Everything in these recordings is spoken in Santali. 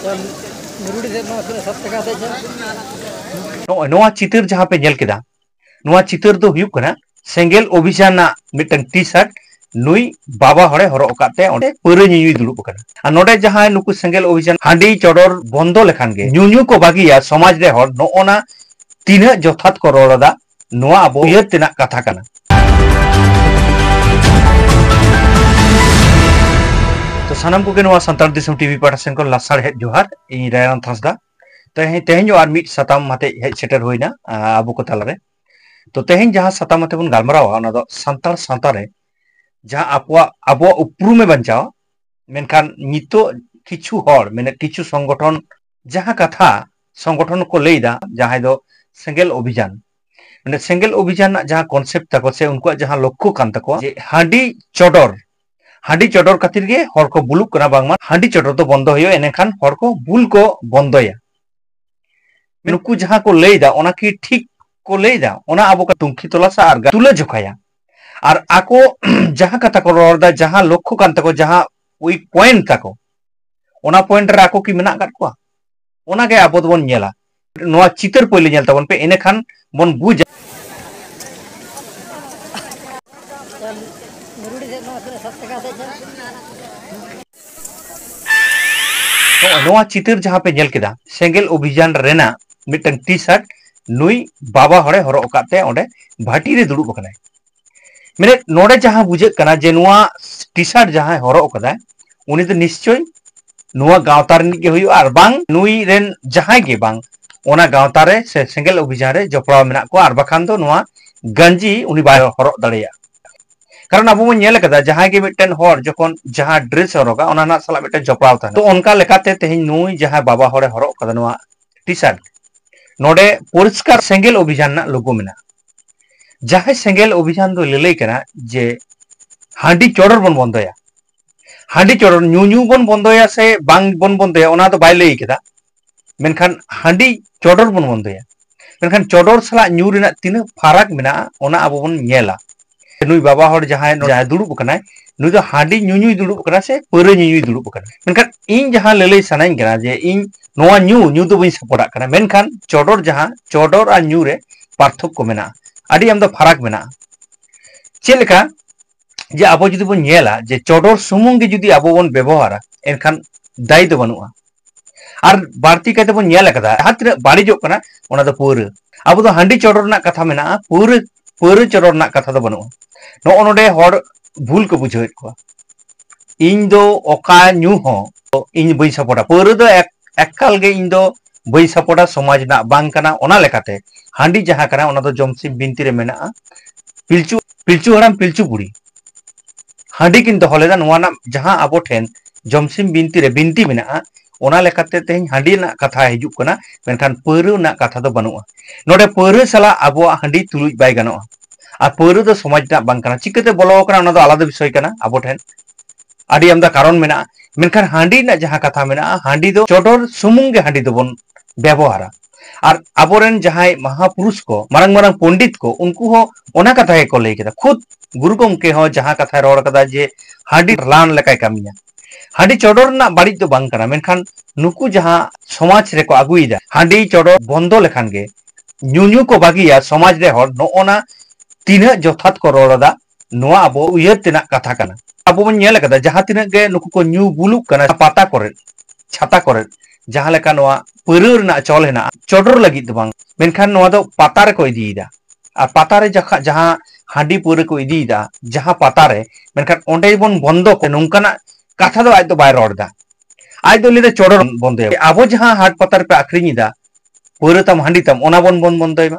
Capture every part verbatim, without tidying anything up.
ᱢᱤᱨᱩᱰᱤ ᱥᱮᱫ ᱱᱚᱣᱟ ᱛᱤᱱᱟᱹᱜ ᱥᱟᱛ ᱴᱟᱠᱟ ᱥᱮᱫ ᱡᱟᱦᱟᱸ ᱱᱚᱜᱼᱚᱭ ᱱᱚᱣᱟ ᱪᱤᱛᱟᱹᱨ ᱡᱟᱦᱟᱸ ᱯᱮ ᱧᱮᱞ ᱠᱮᱫᱟ, ᱱᱚᱣᱟ ᱪᱤᱛᱟᱹᱨ ᱫᱚ ᱦᱩᱭᱩᱜ ᱠᱟᱱᱟ ᱥᱮᱸᱜᱮᱞ ᱚᱵᱷᱤᱡᱟᱱ ᱨᱮᱱᱟᱜ ᱢᱤᱫᱴᱟᱝ ᱴᱤ ᱥᱟᱨᱴ᱾ ᱱᱩᱭ ᱵᱟᱵᱟ ᱦᱚᱲᱮ ᱦᱚᱨᱚᱜ ᱟᱠᱟᱫ ᱛᱮ ᱚᱸᱰᱮ ᱯᱟᱹᱣᱨᱟᱹ ᱧᱩᱧᱩᱭ ᱫᱩᱲᱩᱵ ᱟᱠᱟᱱᱟ᱾ ᱟᱨ ᱱᱚᱰᱮ ᱡᱟᱦᱟᱸᱭ ᱱᱩᱠᱩ ᱥᱮᱸᱜᱮᱞ ᱚᱵᱷᱤᱡᱟᱱ ᱦᱟᱺᱰᱤ ᱪᱚᱰᱚᱨ ᱵᱚᱱᱫᱚ ᱞᱮᱠᱷᱟᱱ ᱜᱮ ᱧᱩᱧᱩ ᱠᱚ ᱵᱟᱹᱜᱤᱭᱟ, ᱥᱚᱢᱟᱡᱽ ᱨᱮ ᱦᱚᱲ ᱱᱚᱜᱼᱚ ᱱᱟ ᱛᱤᱱᱟᱹᱜ ᱡᱚᱛᱷᱟᱛ ᱠᱚ ᱨᱚᱲ ᱮᱫᱟ, ᱱᱚᱣᱟ ᱟᱵᱚ ᱩᱭᱦᱟᱹᱨ ᱛᱮᱱᱟᱜ ᱠᱟᱛᱷᱟ ᱠᱟᱱᱟ᱾ ᱛᱚ ᱥᱟᱱᱟᱢ ᱠᱚᱜᱮ ᱱᱚᱣᱟ ᱥᱟᱱᱛᱟᱲ ᱫᱤᱥᱚᱢ ᱴᱤᱵᱷᱤ ᱯᱟᱦᱴᱟ ᱥᱮᱱ ᱠᱷᱚᱱ ᱞᱟᱥᱟᱲᱦᱮᱫ ᱡᱚᱦᱟᱨ, ᱤᱧ ᱨᱟᱭᱨᱟᱱ ᱦᱟᱸᱥᱫᱟ᱾ ᱛᱮᱦᱮᱧ, ᱛᱮᱦᱮᱧ ᱟᱨ ᱢᱤᱫ ᱥᱟᱛᱟᱢ ᱟᱛᱮ ᱦᱮᱡ ᱥᱮᱴᱮᱨ ᱦᱩᱭᱱᱟ, ᱟ, ᱟᱵᱚ ᱠᱚ ᱛᱟᱞᱟᱨᱮ᱾ ᱛᱚ ᱛᱮᱦᱮᱧ ᱡᱟᱦᱟᱸ ᱥᱟᱛᱟᱢ ᱟᱛᱮ ᱵᱚᱱ ᱜᱟᱞᱢᱟᱨᱟᱣᱟ, ᱚᱱᱟ ᱫᱚ ᱥᱟᱱᱛᱟᱲ ᱥᱟᱶᱛᱟ ᱨᱮ ᱡᱟᱦᱟᱸ ᱟᱠᱚᱣᱟᱜ, ᱟᱵᱚᱣᱟᱜ ᱩᱯᱨᱩᱢᱮ ᱵᱟᱧᱪᱟᱣᱟ, ᱢᱮᱱᱠᱷᱟᱱ ᱱᱤᱛᱚᱜ ᱠᱤᱪᱷᱩ ᱦᱚᱲ, ᱢᱟᱱᱮ ᱠᱤᱪᱷᱩ ᱥᱚᱝᱜᱚᱴᱷᱚᱱ ᱡᱟᱦᱟᱸ ᱠᱟᱛᱷᱟ ᱥᱚᱝᱜᱚᱴᱷᱚᱱ ᱠᱚ ᱞᱟᱹᱭᱫᱟ, ᱡᱟᱦᱟᱸᱭ ᱫᱚ ᱥᱮᱸᱜᱮᱞ ᱚᱵᱷᱤᱡᱟᱱ, ᱢᱟᱱᱮ ᱥᱮᱸᱜᱮᱞ ᱚᱵᱷᱤᱡᱟᱱ ᱨᱮᱱᱟᱜ ᱡᱟᱦᱟᱸ ᱠᱚᱱᱥᱮᱯᱴ ᱛᱟᱠᱚ ᱥᱮ ᱩᱱᱠᱩᱣᱟᱜ ᱡᱟᱦᱟᱸ ᱞᱚᱠᱠᱷᱚ ᱠᱟᱱ ᱛᱟᱠᱚᱣᱟ, ᱡᱮ ᱦᱟᱺᱰᱤ ᱪᱚᱰᱚᱨ, ᱦᱟᱺᱰᱤ ᱪᱚᱰᱚᱨ ᱠᱷᱟᱹᱛᱤᱨ ᱜᱮ ᱦᱚᱲ ᱠᱚ ᱵᱩᱞᱩᱜ ᱠᱟᱱᱟ, ᱵᱟᱝᱢᱟ ᱦᱟᱺᱰᱤ ᱪᱚᱰᱚᱨ ᱫᱚ ᱵᱚᱱᱫᱚ ᱦᱩᱭᱩᱜᱼᱟ, ᱮᱱᱮᱠᱷᱟᱱ ᱦᱚᱲ ᱠᱚ ᱵᱩᱞ ᱠᱚ ᱵᱚᱱᱫᱚᱭᱟ᱾ ᱱᱩᱠᱩ ᱡᱟᱦᱟᱸ ᱠᱚ ᱞᱟᱹᱭᱫᱟ, ᱚᱱᱟ ᱠᱤ ᱴᱷᱤᱠ ᱠᱚ ᱞᱟᱹᱭᱫᱟ? ᱚᱱᱟ ᱟᱵᱚ ᱠᱚ ᱛᱩᱱᱠᱷᱤ ᱛᱚᱞᱟᱥᱟ ᱟᱨ ᱛᱩᱞᱟᱹ ᱡᱚᱠᱷᱟᱭᱟ᱾ ᱟᱨ ᱟᱠᱚ ᱡᱟᱦᱟᱸ ᱠᱟᱛᱷᱟ ᱠᱚ ᱨᱚᱲ ᱮᱫᱟ, ᱡᱟᱦᱟᱸ ᱞᱚᱠᱠᱷᱚ ᱠᱟᱱ ᱛᱟᱠᱚ, ᱡᱟᱦᱟᱸ ᱩᱭᱤᱠ ᱯᱚᱭᱮᱱᱴ ᱛᱟᱠᱚ, ᱚᱱᱟ ᱯᱚᱭᱮᱱᱴ ᱨᱮ ᱟᱠᱚ ᱠᱤ ᱢᱮᱱᱟᱜ ᱟᱠᱟᱫ ᱠᱚᱣᱟ? ᱚᱱᱟᱜᱮ ᱟᱵᱚ ᱫᱚᱵᱚᱱ ᱧᱮᱞᱟ᱾ ᱱᱚᱣᱟ ᱪᱤᱛᱟᱹᱨ ᱯᱳᱭᱞᱳ ᱧᱮᱞ ᱛᱟᱵᱚᱱ ᱯᱮ, ᱮᱱᱮᱠᱷᱟᱱ ᱵᱚᱱ ᱵᱩᱡᱟ᱾ ᱢᱤᱨᱩᱰᱤ ᱥᱮᱫ ᱱᱚᱣᱟ ᱛᱤᱱᱟᱹᱜ ᱥᱟᱛ ᱴᱟᱠᱟ ᱥᱮᱫ ᱡᱟᱦᱟᱸ ᱱᱚᱜᱼᱚᱭ ᱱᱚᱣᱟ ᱪᱤᱛᱟᱹᱨ ᱡᱟᱦᱟᱸ ᱯᱮ ᱧᱮᱞ ᱠᱮᱫᱟ, ᱥᱮᱸᱜᱮᱞ ᱚᱵᱷᱤᱡᱟᱱ ᱨᱮᱱᱟᱜ ᱢᱤᱫᱴᱟᱝ ᱴᱤ ᱥᱟᱨᱴ ᱱᱩᱭ ᱵᱟᱵᱟ ᱦᱚᱲᱮ ᱦᱚᱨᱚᱜ ᱟᱠᱟᱫ ᱛᱮ ᱚᱸᱰᱮ ᱵᱷᱟᱴᱤ ᱨᱮ ᱫᱩᱲᱩᱵ ᱟᱠᱟᱱᱟᱭ᱾ ᱢᱮᱱᱮᱫ ᱱᱚᱰᱮ ᱡᱟᱦᱟᱸ ᱵᱩᱡᱷᱟᱹᱜ ᱠᱟᱱᱟ ᱡᱮ ᱱᱚᱣᱟ ᱴᱤ ᱥᱟᱨᱴ ᱡᱟᱦᱟᱸᱭ ᱦᱚᱨᱚᱜ ᱟᱠᱟᱫᱟᱭ, ᱩᱱᱤ ᱫᱚ ᱱᱤᱥᱪᱳᱭ ᱱᱚᱣᱟ ᱜᱟᱶᱛᱟ ᱨᱤᱱᱤᱡ ᱜᱮ ᱦᱩᱭᱩᱜᱼᱟ, ᱟᱨ ᱵᱟᱝ ᱱᱩᱭ ᱨᱮᱱ ᱡᱟᱦᱟᱸᱭ ᱜᱮ ᱵᱟᱝ ᱚᱱᱟ ᱜᱟᱶᱛᱟ ᱨᱮ ᱥᱮ ᱥᱮᱸᱜᱮᱞ ᱚᱵᱷᱤᱡᱟᱱ ᱨᱮ ᱡᱚᱯᱲᱟᱣ ᱢᱮᱱᱟᱜ ᱠᱚᱣᱟ, ᱟᱨ ᱵᱟᱠᱷᱟᱱ ᱫᱚ ᱱᱚᱣᱟ ᱜᱟᱸᱡᱤ ᱩᱱᱤ ᱵᱟᱭ ᱦᱚᱨᱚᱜ ᱫᱟᱲᱮᱭᱟᱜᱼᱟ᱾ ᱠᱟᱨᱚᱱ ᱟᱵᱚ ᱵᱚᱱ ᱧᱮᱞ ᱟᱠᱟᱫᱟ, ᱡᱟᱦᱟᱸᱭ ᱜᱮ ᱢᱤᱫᱴᱮᱱ ᱦᱚᱲ ᱡᱚᱠᱷᱚᱱ ᱡᱟᱦᱟᱸ ᱰᱨᱮᱥ ᱦᱚᱨᱚᱜᱟ, ᱚᱱᱟ ᱨᱮᱱᱟᱜ ᱥᱟᱞᱟᱜ ᱢᱤᱫᱴᱮᱱ ᱡᱚᱯᱲᱟᱣ ᱛᱟᱦᱮᱱᱟ᱾ ᱛᱚ ᱚᱱᱠᱟ ᱞᱮᱠᱟᱛᱮ ᱛᱮᱦᱮᱧ ᱱᱩᱭ ᱡᱟᱦᱟᱸᱭ ᱵᱟᱵᱟ ᱦᱚᱲᱮ ᱦᱚᱨᱚᱜ ᱠᱟᱫᱟ ᱱᱚᱣᱟ ᱴᱤ ᱥᱟᱨᱴ, ᱱᱚᱰᱮ ᱯᱚᱨᱤᱥᱠᱟᱨ ᱥᱮᱸᱜᱮᱞ ᱚᱵᱷᱤᱡᱟᱱ ᱨᱮᱱᱟᱜ ᱞᱳᱜᱳ ᱢᱮᱱᱟᱜᱼᱟ᱾ ᱡᱟᱦᱟᱸᱭ ᱥᱮᱸᱜᱮᱞ ᱚᱵᱷᱤᱡᱟᱱ ᱫᱚ ᱞᱟᱹᱞᱟᱹᱭ ᱠᱟᱱᱟ ᱡᱮ ᱦᱟᱺᱰᱤ ᱪᱚᱰᱚᱨ ᱵᱚᱱ ᱵᱚᱱᱫᱚᱭᱟ᱾ ᱦᱟᱺᱰᱤ ᱪᱚᱰᱚᱨ, ᱧᱩ ᱧᱩ ᱵᱚᱱ ᱵᱚᱱᱫᱚᱭᱟ ᱥᱮ ᱵᱟᱝ ᱵᱚᱱ ᱵᱚᱱᱫᱚᱭᱟ, ᱚᱱᱟ ᱫᱚ ᱵᱟᱭ ᱞᱟᱹᱭ ᱠᱮᱫᱟ, ᱢᱮᱱᱠᱷᱟᱱ ᱦᱟᱺᱰᱤ ᱪᱚᱰᱚᱨ ᱵᱚᱱ ᱵᱚᱱᱫᱚᱭᱟ᱾ ᱢᱮᱱᱠᱷᱟᱱ ᱪᱚᱰᱚᱨ ᱥᱟᱞᱟᱜ ᱧᱩ ᱨᱮᱱᱟᱜ ᱛᱤᱱᱟᱹᱜ ᱯᱷᱟᱨᱟᱠ ᱢᱮᱱᱟᱜᱼᱟ, ᱚᱱᱟ ᱟᱵᱚ ᱵᱚᱱ ᱧᱮᱞᱟ᱾ ᱱᱩᱭ ᱵᱟᱵᱟ ᱦᱚᱲ ᱡᱟᱦᱟᱸᱭ ᱱᱚᱰᱮ ᱡᱟᱦᱟᱸᱭ ᱫᱩᱲᱩᱵ ᱟᱠᱟᱱᱟᱭ, ᱱᱩᱭ ᱫᱚ ᱦᱟᱺᱰᱤ ᱧᱩ ᱧᱩᱭ ᱫᱩᱲᱩᱵ ᱟᱠᱟᱱᱟ ᱥᱮ ᱯᱟᱹᱣᱨᱟᱹ ᱧᱩ ᱧᱩᱭ ᱫᱩᱲᱩᱵ ᱟᱠᱟᱱᱟ? ᱢᱮᱱᱠᱷᱟᱱ ᱤᱧ ᱡᱟᱦᱟᱸ ᱞᱟᱹᱞᱟᱹᱭ ᱥᱟᱱᱟᱧ ᱠᱟᱱᱟ ᱡᱮ ᱤᱧ ᱱᱚᱣᱟ ᱧᱩ, ᱧᱩ ᱫᱚ ᱵᱟᱹᱧ ᱥᱟᱯᱚᱴᱟᱜ ᱠᱟᱱᱟ, ᱢᱮᱱᱠᱷᱟᱱ ᱪᱚᱰᱚᱨ ᱡᱟᱦᱟᱸ, ᱪᱚᱰᱚᱨ ᱟᱨ ᱧᱩ ᱨᱮ ᱯᱟᱨᱛᱷᱚᱠᱠᱚ ᱢᱮᱱᱟᱜᱼᱟ, ᱟᱹᱰᱤ ᱟᱢᱫᱟ ᱯᱷᱟᱨᱟᱠ ᱢᱮᱱᱟᱜᱼᱟ᱾ ᱪᱮᱫ ᱞᱮᱠᱟ ᱡᱮ ᱟᱵᱚ ᱡᱩᱫᱤ ᱵᱚᱱ ᱧᱮᱞᱟ ᱡᱮ ᱪᱚᱰᱚᱨ ᱥᱩᱢᱩᱝ ᱜᱮ ᱡᱩᱫᱤ ᱟᱵᱚ ᱵᱚᱱ ᱵᱮᱵᱚᱦᱟᱨᱟ, ᱮᱱᱠᱷᱟᱱ ᱫᱟᱭᱤ ᱫᱚ ᱵᱟᱹᱱᱩᱜᱼᱟ᱾ ᱟᱨ ᱵᱟᱹᱲᱛᱤ ᱠᱟᱭᱛᱮ ᱵᱚᱱ ᱧᱮᱞ ᱟᱠᱟᱫᱟ, ᱡᱟᱦᱟᱸ ᱛᱤᱱᱟᱹᱜ ᱵᱟᱹᱲᱤᱡᱚᱜ ᱠᱟᱱᱟ, ᱚᱱᱟ ᱫᱚ ᱯᱟᱹᱣᱨᱟᱹ᱾ ᱟᱵᱚ ᱫᱚ ᱦᱟᱺᱰᱤ ᱪᱚᱰᱚᱨ ᱨᱮᱱᱟᱜ ᱠᱟᱛᱷᱟ ᱢᱮᱱᱟᱜᱼᱟ, ᱯᱟᱹᱣᱨᱟᱹ, ᱯᱟᱹᱣᱨᱟᱹ ᱪᱚᱰᱚᱨ ᱨᱮᱱᱟᱜ ᱠᱟᱛᱷᱟ ᱫᱚ ᱵᱟᱹᱱᱩᱜᱼᱟ᱾ ᱱᱚᱜᱼᱚ ᱱᱚᱰᱮ ᱦᱚᱲ ᱵᱷᱩᱞ ᱠᱚ ᱵᱩᱡᱷᱟᱹᱣᱮᱫ ᱠᱚᱣᱟ᱾ ᱤᱧ ᱫᱚ ᱚᱠᱟ ᱧᱩ ᱦᱚᱸ ᱤᱧ ᱵᱟᱹᱧ ᱥᱟᱯᱚᱴᱟ, ᱯᱟᱹᱣᱨᱟᱹ ᱫᱚ ᱮᱠ-, ᱮᱠᱟᱞ ᱜᱮ ᱤᱧ ᱫᱚ ᱵᱟᱹᱧ ᱥᱟᱯᱚᱴᱟ, ᱥᱚᱢᱟᱡᱽ ᱨᱮᱱᱟᱜ ᱵᱟᱝ ᱠᱟᱱᱟ᱾ ᱚᱱᱟ ᱞᱮᱠᱟᱛᱮ ᱦᱟᱺᱰᱤ ᱡᱟᱦᱟᱸ ᱠᱟᱱᱟ, ᱚᱱᱟ ᱫᱚ ᱡᱚᱢᱥᱤᱢ ᱵᱤᱱᱛᱤ ᱨᱮ ᱢᱮᱱᱟᱜᱼᱟ᱾ ᱯᱤᱞᱪᱩ, ᱯᱤᱞᱪᱩ ᱦᱟᱲᱟᱢ ᱯᱤᱞᱪᱩ ᱵᱩᱲᱦᱤ ᱦᱟᱺᱰᱤ ᱠᱤᱱ ᱫᱚᱦᱚ ᱞᱮᱫᱟ, ᱱᱚᱣᱟ ᱨᱮᱱᱟᱜ ᱡᱟᱦᱟᱸ ᱟᱵᱚ ᱴᱷᱮᱱ ᱡᱚᱢᱥᱤᱢ ᱵᱤᱱᱛᱤ ᱨᱮ ᱵᱤᱱᱛᱤ ᱢᱮᱱᱟᱜᱼᱟ, ᱚᱱᱟ ᱞᱮᱠᱟᱛᱮ ᱛᱮᱦᱮᱧ ᱦᱟᱺᱰᱤ ᱨᱮᱱᱟᱜ ᱠᱟᱛᱷᱟ ᱦᱤᱡᱩᱜ ᱠᱟᱱᱟ, ᱢᱮᱱᱠᱷᱟᱱ ᱯᱟᱹᱣᱨᱟᱹ ᱨᱮᱱᱟᱜ ᱠᱟᱛᱷᱟ ᱫᱚ ᱵᱟᱹᱱᱩᱜᱼᱟ᱾ ᱱᱚᱰᱮ ᱯᱟᱹᱣᱨᱟᱹ ᱥᱟᱞᱟᱜ ᱟᱵᱚᱣᱟᱜ ᱦᱟᱺᱰᱤ ᱛᱩᱞᱩᱡ ᱵᱟᱭ ᱜᱟᱱᱚᱜᱼᱟ᱾ ᱟᱨ ᱯᱟᱹᱣᱨᱟᱹ ᱫᱚ ᱥᱚᱢᱟᱡᱽ ᱨᱮᱱᱟᱜ ᱵᱟᱝ ᱠᱟᱱᱟ, ᱪᱤᱠᱟᱹᱛᱮ ᱵᱚᱞᱚ ᱟᱠᱟᱱᱟ, ᱚᱱᱟ ᱫᱚ ᱟᱞᱟᱫᱟ ᱵᱤᱥᱚᱭ ᱠᱟᱱᱟ ᱟᱵᱚ ᱴᱷᱮᱱ᱾ ᱟᱹᱰᱤ ᱟᱢᱫᱟ ᱠᱟᱨᱚᱱ ᱢᱮᱱᱟᱜᱼᱟ, ᱢᱮᱱᱠᱷᱟᱱ ᱦᱟᱺᱰᱤ ᱨᱮᱱᱟᱜ ᱡᱟᱦᱟᱸ ᱠᱟᱛᱷᱟ ᱢᱮᱱᱟᱜᱼᱟ, ᱦᱟᱺᱰᱤ ᱫᱚ ᱪᱚᱰᱚᱨ ᱥᱩᱢᱩᱝ ᱜᱮ ᱦᱟᱺᱰᱤ ᱫᱚᱵᱚᱱ ᱵᱮᱵᱚᱦᱟᱨᱟ᱾ ᱟᱨ ᱟᱵᱚᱨᱮᱱ ᱡᱟᱦᱟᱸᱭ ᱢᱟᱦᱟᱯᱩᱨᱩᱥ ᱠᱚ, ᱢᱟᱨᱟᱝ ᱢᱟᱨᱟᱝ ᱯᱚᱱᱰᱤᱛ ᱠᱚ, ᱩᱱᱠᱩ ᱦᱚᱸ ᱚᱱᱟ ᱠᱟᱛᱷᱟ ᱜᱮᱠᱚ ᱞᱟᱹᱭ ᱠᱮᱫᱟ᱾ ᱠᱷᱩᱫ ᱜᱩᱨᱩ ᱜᱚᱢᱠᱮ ᱦᱚᱸ ᱡᱟᱦᱟᱸ ᱠᱟᱛᱷᱟᱭ ᱨᱚᱲ ᱠᱟᱫᱟ ᱡᱮ ᱦᱟᱺᱰᱤ ᱞᱟᱱ ᱞᱮᱠᱟᱭ ᱠᱟᱹᱢᱤᱭᱟ, ᱦᱟᱺᱰᱤ ᱪᱚᱰᱚᱨ ᱨᱮᱱᱟᱜ ᱵᱟᱹᱲᱤᱡ ᱫᱚ ᱵᱟᱝ ᱠᱟᱱᱟ, ᱢᱮᱱᱠᱷᱟᱱ ᱱᱩᱠᱩ ᱡᱟᱦᱟᱸ ᱥᱚᱢᱟᱡᱽ ᱨᱮᱠᱚ ᱟᱹᱜᱩᱭᱮᱫᱟ, ᱦᱟᱺᱰᱤ ᱪᱚᱰᱚᱨ ᱵᱚᱱᱫᱚ ᱞᱮᱠᱷᱟᱱ ᱜᱮ ᱧᱩ ᱧᱩ ᱠᱚ ᱵᱟᱹᱜᱤᱭᱟ, ᱥᱚᱢᱟᱡᱽ ᱨᱮ ᱦᱚᱲ ᱱᱚᱜᱼᱚ ᱱᱟ ᱛᱤᱱᱟᱹᱜ ᱡᱚᱛᱷᱟᱛ ᱠᱚ ᱨᱚᱲ ᱮᱫᱟ, ᱱᱚᱣᱟ ᱟᱵᱚ ᱩᱭᱦᱟᱹᱨ ᱛᱮᱱᱟᱜ ᱠᱟᱛᱷᱟ ᱠᱟᱱᱟ᱾ ᱟᱵᱚ ᱵᱚᱱ ᱧᱮᱞ ᱟᱠᱟᱫᱟ, ᱡᱟᱦᱟᱸ ᱛᱤᱱᱟᱹᱜ ᱜᱮ ᱱᱩᱠᱩ ᱠᱚ ᱧᱩ ᱵᱩᱞᱩᱜ ᱠᱟᱱᱟ ᱯᱟᱛᱟ ᱠᱚᱨᱮ, ᱪᱷᱟᱛᱟ ᱠᱚᱨᱮ, ᱡᱟᱦᱟᱸ ᱞᱮᱠᱟ ᱱᱚᱣᱟ ᱯᱟᱹᱣᱨᱟᱹ ᱨᱮᱱᱟᱜ ᱪᱚᱞ ᱦᱮᱱᱟᱜᱼᱟ, ᱪᱚᱰᱚᱨ ᱞᱟᱹᱜᱤᱫ ᱫᱚ ᱵᱟᱝ, ᱢᱮᱱᱠᱷᱟᱱ ᱱᱚᱣᱟ ᱫᱚ ᱯᱟᱛᱟ ᱨᱮᱠᱚ ᱤᱫᱤᱭᱮᱫᱟ᱾ ᱟᱨ ᱯᱟᱛᱟ ᱨᱮ ᱡᱟᱠᱷᱟ-, ᱡᱟᱦᱟᱸ ᱦᱟᱺᱰᱤ ᱯᱟᱹᱣᱨᱟᱹ ᱠᱚ ᱤᱫᱤᱭᱮᱫᱟ, ᱡᱟᱦᱟᱸ ᱯᱟᱛᱟ ᱨᱮ, ᱢᱮᱱᱠᱷᱟᱱ ᱚᱸᱰᱮ ᱵᱚᱱ ᱵᱚᱱᱫᱚ ᱠᱚ, ᱱᱚᱝᱠᱟᱱᱟᱜ ᱠᱟᱛᱷᱟ ᱫᱚ ᱟᱡ ᱫᱚ ᱵᱟᱭ ᱨᱚᱲ ᱮᱫᱟ᱾ ᱟᱡ ᱫᱚ ᱞᱟᱹᱭ ᱮᱫᱟ ᱪᱚᱰᱚᱨ ᱵᱚᱱᱫᱚᱭᱟ᱾ ᱟᱵᱚ ᱡᱟᱦᱟᱸ ᱦᱟᱴ ᱯᱟᱛᱟ ᱨᱮᱯᱮ ᱟᱠᱷᱨᱤᱧ ᱮᱫᱟ, ᱯᱟᱹᱣᱨᱟᱹ ᱛᱟᱢ ᱦᱟᱺᱰᱤ ᱛᱟᱢ, ᱚᱱᱟ ᱵᱚᱱ, ᱵᱚᱱ ᱵᱚᱱᱫᱚᱭ ᱢᱟ᱾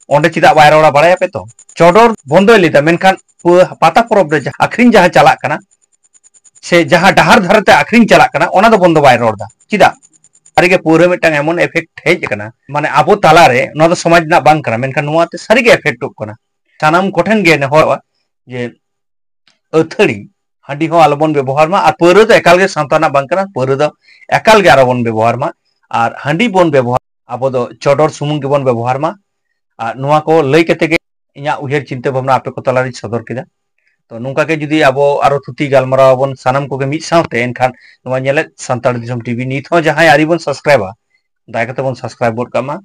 ᱚᱸᱰᱮ ᱪᱮᱫᱟᱜ ᱵᱟᱭ ᱨᱚᱲᱟ ᱵᱟᱲᱟᱭᱟᱯᱮ ᱛᱚ? ᱪᱚᱰᱚᱨ ᱵᱚᱱᱫᱚᱭ ᱞᱟᱹᱭ ᱮᱫᱟ, ᱢᱮᱱᱠᱷᱟᱱ ᱯᱟᱹ-, ᱯᱟᱛᱟ ᱯᱚᱨᱚᱵᱽ ᱨᱮ ᱡᱟᱦᱟᱸ ᱟᱠᱷᱨᱤᱧ ᱡᱟᱦᱟᱸ ᱪᱟᱞᱟᱜ ᱠᱟᱱᱟ, ᱥᱮ ᱡᱟᱦᱟᱸ ᱰᱟᱦᱟᱨ ᱫᱷᱟᱨᱮ ᱛᱮ ᱟᱠᱷᱨᱤᱧ ᱪᱟᱞᱟᱜ ᱠᱟᱱᱟ, ᱚᱱᱟ ᱫᱚ ᱵᱚᱱᱫᱚ ᱵᱟᱭ ᱨᱚᱲ ᱮᱫᱟ᱾ ᱪᱮᱫᱟᱜ? ᱥᱟᱹᱨᱤᱜᱮ ᱯᱟᱹᱣᱨᱟᱹ ᱢᱤᱫᱴᱟᱝ ᱮᱢᱚᱱ effect ᱦᱮᱡ ᱟᱠᱟᱱᱟ, ᱢᱟᱱᱮ ᱟᱵᱚ ᱛᱟᱞᱟᱨᱮ, ᱱᱚᱣᱟ ᱫᱚ ᱥᱚᱢᱟᱡᱽ ᱨᱮᱱᱟᱜ ᱵᱟᱝ ᱠᱟᱱᱟ, ᱢᱮᱱᱠᱷᱟᱱ ᱱᱚᱣᱟ ᱛᱮ ᱥᱟᱹᱨᱤᱜᱮ effect ᱚᱜ ᱠᱟᱱᱟ᱾ ᱥᱟᱱᱟᱢ ᱠᱚᱴᱷᱮᱱ ᱜᱮ ᱱᱮᱦᱚᱨᱚᱜᱼᱟ ᱡᱮ ᱟᱹᱛᱷᱟᱹᱲᱤ ᱦᱟᱺᱰᱤ ᱦᱚᱸ ᱟᱞᱚᱵᱚᱱ ᱵᱮᱵᱚᱦᱟᱨ ᱢᱟ, ᱟᱨ ᱯᱟᱹᱣᱨᱟᱹ ᱫᱚ ᱮᱠᱟᱞ ᱜᱮ ᱥᱟᱶᱛᱟ ᱨᱮᱱᱟᱜ ᱵᱟᱝ ᱠᱟᱱᱟ, ᱯᱟᱹᱣᱨᱟᱹ ᱫᱚ ᱮᱠᱟᱞ ᱜᱮ ᱟᱞᱚᱵᱚᱱ ᱵᱮᱵᱚᱦᱟᱨ ᱢᱟ, ᱟᱨ ᱦᱟᱺᱰᱤ ᱵᱚᱱ ᱵᱮᱵᱚᱦᱟᱨ, ᱟᱵᱚ ᱫᱚ ᱪᱚᱰᱚᱨ ᱥᱩᱢᱩᱝ ᱜᱮᱵᱚᱱ ᱵᱮᱵᱚᱦᱟᱨ ᱢᱟ᱾ ᱟᱨ ᱱᱚᱣᱟ ᱠᱚ ᱞᱟᱹᱭ ᱠᱟᱛᱮ ᱜᱮ ᱤᱧᱟᱹᱜ ᱩᱭᱦᱟᱹᱨ ᱪᱤᱱᱛᱟᱹ ᱵᱷᱟᱵᱽᱱᱟ ᱟᱯᱮ ᱠᱚ ᱛᱟᱞᱟᱨᱤᱧ ᱥᱚᱫᱚᱨ ᱠᱮᱫᱟ᱾ ᱛᱚ ᱱᱚᱝᱠᱟ ᱜᱮ ᱡᱩᱫᱤ ᱟᱵᱚ ᱟᱨᱚ ᱛᱷᱩᱛᱤ ᱜᱟᱞᱢᱟᱨᱟᱣ ᱟᱵᱚᱱ ᱥᱟᱱᱟᱢ ᱠᱚᱜᱮ ᱢᱤᱫ ᱥᱟᱶᱛᱮ, ᱮᱱᱠᱷᱟᱱ ᱱᱚᱣᱟ ᱧᱮᱞᱮᱫ ᱥᱟᱱᱛᱟᱲ ᱫᱤᱥᱚᱢ ᱴᱤᱵᱷᱤ ᱱᱤᱛ ᱦᱚᱸ ᱡᱟᱦᱟᱸᱭ ᱟᱹᱣᱨᱤ ᱵᱚᱱ ᱥᱟᱵᱥᱠᱨᱟᱭᱤᱵᱟ, ᱫᱟᱭᱟ ᱠᱟᱛᱮ ᱵᱚᱱ ᱥᱟᱵᱥᱠᱨᱟᱭᱤᱵ ᱜᱚᱫ ᱠᱟᱜ ᱢᱟ᱾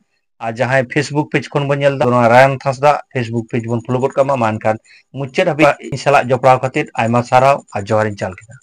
ᱟᱨ ᱡᱟᱦᱟᱸᱭ Facebook ᱯᱮᱡᱽ ᱠᱷᱚᱱ ᱵᱚᱱ ᱧᱮᱞ ᱮᱫᱟ, ᱱᱚᱣᱟ ᱨᱟᱭᱟᱱ ᱦᱟᱸᱥᱫᱟ Facebook ᱯᱮᱡᱽ ᱵᱚᱱ ᱯᱷᱚᱞᱳ ᱜᱚᱫ ᱠᱟᱜ ᱢᱟ᱾ ᱢᱟ ᱮᱱᱠᱷᱟᱱ ᱢᱩᱪᱟᱹᱫ ᱦᱟᱹᱵᱤᱡ ᱤᱧ ᱥᱟᱞᱟᱜ ᱡᱚᱯᱲᱟᱣ ᱠᱷᱟᱹᱛᱤᱨ ᱟᱭᱢᱟ ᱥᱟᱨᱦᱟᱣ ᱟᱨ ᱡᱚᱦᱟᱨᱤᱧ ᱪᱟᱞ ᱠᱮᱫᱟ᱾